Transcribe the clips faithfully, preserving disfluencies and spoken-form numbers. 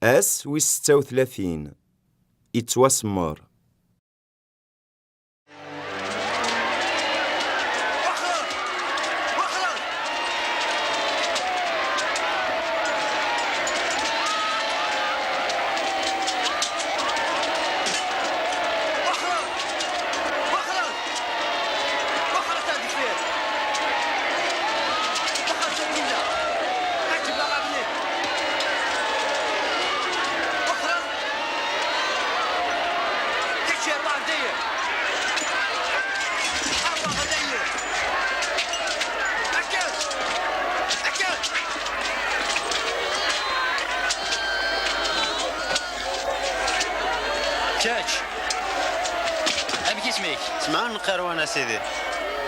Ass wis setta u tlatin. Ittwasemmer. Kečč, amek isem-ik? Semɛun Nqirwan, a sidi.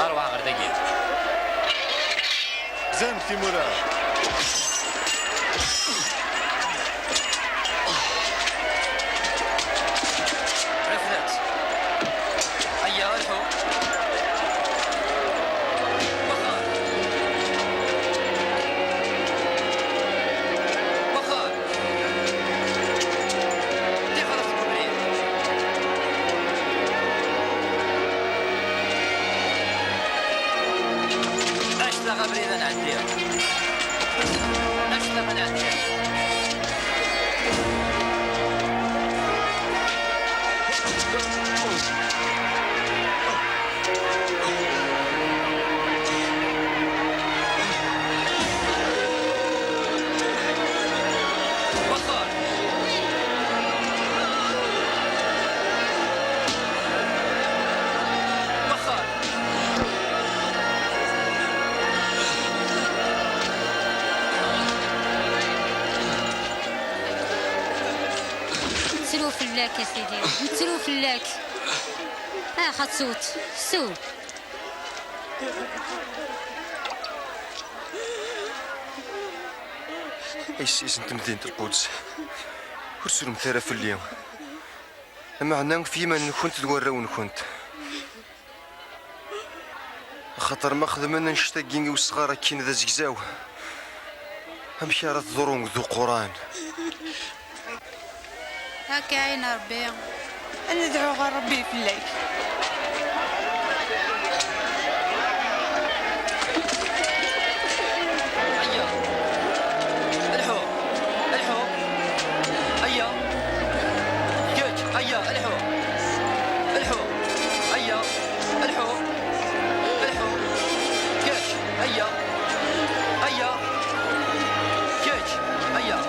Arwaḥ ɣer dagi. Zam timura. Refdet. Ayya, lḥu. Wexxer. Wexxer. Tixret deg ubrid. Aclaɣ abrid ad nɛeddi. Aclaɣ ad nɛeddi. Nettru fell-ak, a sidi, nettru fell-ak. Ax, ad tewweḍ, sew. Ay ssid n temdint n Lquds, ur surmet ara fell-i, ameɛna ɣef yiman-nkent d warraw-nkent. Axaṭer ma xedmen annect-agi i wesɣar akkin d azegzaw, amek ara teḍru d uquran? Akka ɛin Ṛebbi. Ad nedɛu ɣer Ṛebbi fell-ak. Ayya. Lḥu. Lḥu. Ayya. Kečč. Ayya. Lḥu. Lḥu. Ayya. Lḥu. Lḥu. Kečč. Ayya. Ayya. Kečč. Ayya.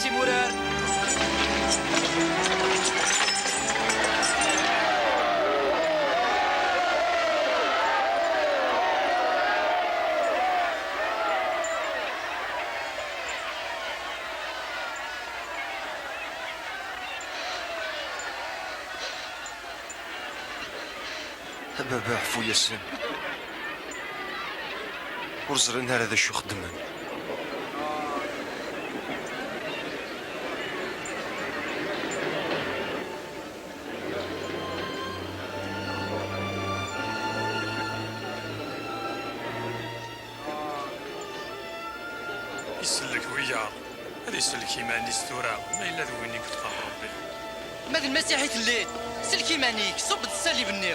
Timurar. A baba, ɛfu-yasen. Ur ẓrin ara d acu xeddmen. Isellek wiyaḍ, ad isellek iman-is tura, ma yella d win i yetqan Ṛebbi. Ma d lmasiḥ i telliḍ, sellek iman-ik, ṣubb-d ṣṣalib-nni.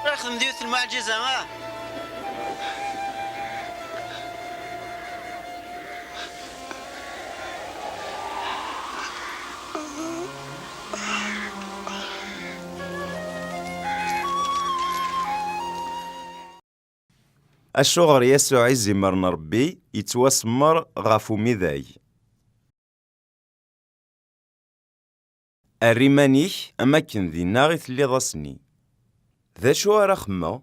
Ur xdem d yiwet n lmuɛǧiza, ah! Acuɣer Yasuɛ izimer n Ṛebbi yettwasemmer ɣef umidag? Err iman-ik am akken dinna i telliḍ ass-nni. D acu ara xemmeɣ?